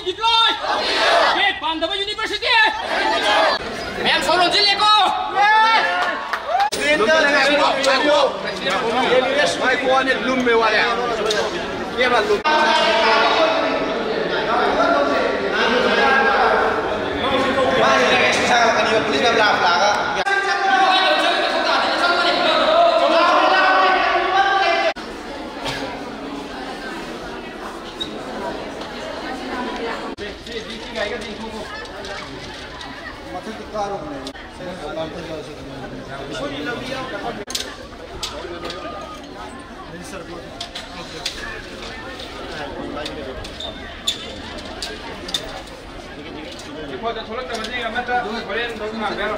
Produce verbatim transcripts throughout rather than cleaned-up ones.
Deploy! Get ꯄꯥꯟꯗꯕ university! ꯃꯌꯥꯝ ꯁꯣꯔ ꯍꯣꯟꯖꯤꯜꯂꯦꯀꯣ! ꯉꯥꯏꯈꯣ, ꯋꯥꯅꯦ, ꯂꯨꯝꯃꯦ, ꯋꯥꯅꯦ꯫ ꯏꯕꯦꯝꯃ, ꯂꯨꯝ-, ꯃꯥꯅꯦ, ꯅꯪ ꯑꯦꯛꯁꯀ꯭ꯌꯨꯁ ꯍꯥꯏꯔꯛꯀꯅꯤꯕ, ꯄꯨꯂꯤꯁꯅ ꯂꯥꯛ-, ꯂꯥꯛꯑꯒ꯫ ꯑꯩꯈꯣꯏꯗ ꯊꯣꯛꯂꯛꯇꯕꯁꯤꯡ ꯑꯃꯠꯇ ꯍꯣꯔꯦꯟ ꯉꯥꯛꯄꯤꯔꯣ꯫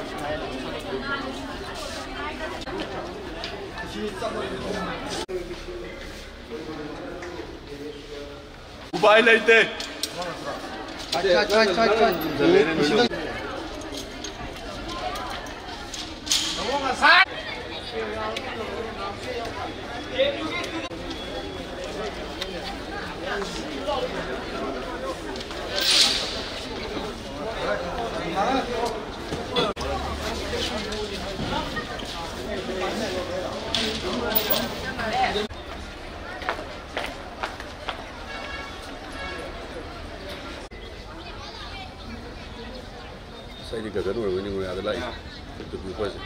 ꯎꯄꯥꯏ ꯂꯩꯇꯦ꯫ ꯑꯁ, ꯑꯩꯗꯤ ꯒꯒꯟ ꯑꯣꯏꯔꯝꯒꯅꯤ ꯃꯣꯏ ꯑꯥꯗ ꯂꯥꯛꯏ꯫ ꯇꯨꯄꯤ ꯎꯞꯄꯁꯦ꯫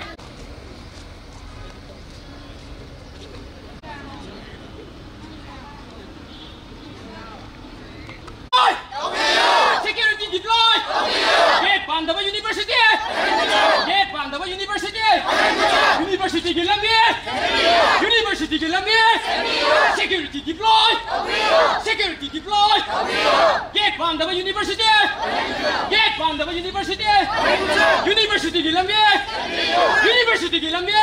Security deploy! ꯒꯦꯠ ꯄꯥꯟꯗꯕ ꯌꯨꯅꯤꯚꯔꯁꯤꯇꯤ! ꯒꯦꯠ ꯄꯥꯟꯗꯕ ꯌꯨꯅꯤꯚꯔꯁꯤꯇꯤ! ꯌꯨꯅꯤꯚꯔꯁꯤꯇꯤꯒꯤ ꯂꯝꯕꯤ! ꯌꯨꯅꯤꯚꯔꯁꯤꯇꯤꯒꯤ ꯂꯝꯕꯤ! Security deploy! Security deploy! Get ꯄꯥꯟꯗꯕ ꯌꯨꯅꯤꯚꯔꯁꯤꯇꯤ! ꯒꯦꯠ ꯄꯥꯟꯗꯕ ꯌꯨꯅꯤꯚꯔꯁꯤꯇꯤ! ꯌꯨꯅꯤꯚꯔꯁꯤꯇꯤꯒꯤ ꯂꯝꯕꯤ! ꯌꯨꯅꯤꯚꯔꯁꯤꯇꯤꯒꯤ ꯂꯝꯕꯤ!